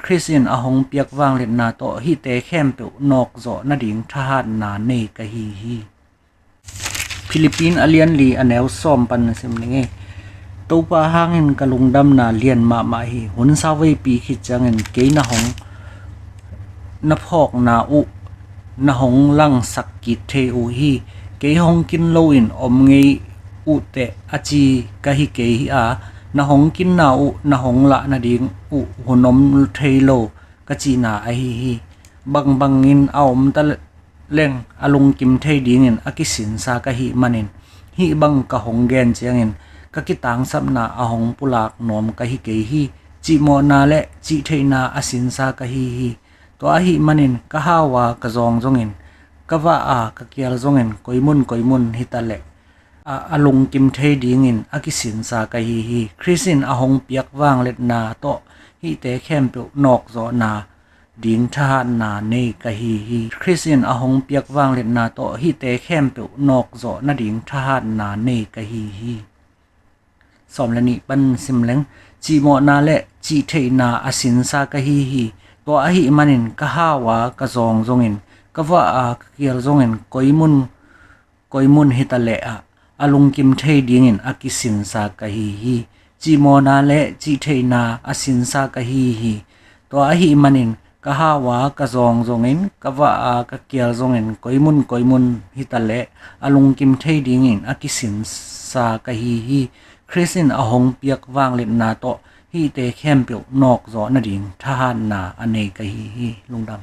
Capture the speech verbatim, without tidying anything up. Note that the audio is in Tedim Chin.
Khrist in a hong piak vangliatna tawh hihte khempeuh nawkzawh nading thahatna nei ka hi hi. Philippine a lian li a neu sawm pan na sim ning ei. Topa hangin ka lungdamna lian mahmah hi. Hun sau veipi khit ciangin kei na hong na phawkna uh na hong langsak kik thei uh hi. Kei hong kin loin om ngei uh teh a ci ka hi kei hi a, na hong kinna uh na hong lah nading uh hun om thei lo ka cihna ahi hi. Bangbangin a om ta leng a lungkim thei dingin a kisinsa ka hih manin, hih bang ka hong gen ciangin ka kitangsapna a hong pulak nuam ka hi kei hi. Cihmawhna le cihtheihna a sinsa ka hi hi. Tua ahih manin ka hau a ka zawng zongin, ka vah a ka kial zongin, koimun koimun hitaleh a, a lungkim thei dingin a kisinsa ka hi hi. Khrist in a hong piak vangliatna tawh hihte khempeuh nawkzawhna ding thahatna nei ka hi hi. Khrist in a hong piak vangliatna tawh hihte khempeuh nawkzawh nading thahatna nei ka hi hi. Sawm le nih pan sim leng. Cihmawhna le cihtheihna a sinsa ka hi hi. Tua ahih manin ka hau a ka zawng zongin, ka vah a ka kial zongin, koimun koimun hitaleh ah a lungkim thei dingin a kisinsa ka hi hi. Cihmawhna le cihtheihna a sinsa ka hi hi. Tua ahih manin ka hau a ka zawng zongin, ka vah a ka kial zongin, koimun koimun hitaleh a lungkim thei dingin a kisinsa ka hi hi. Khrist in a hong piak vangliatna tawh hihte khempeuh nawkzawh nading thahatna a nei ka hi hi. Lungdam.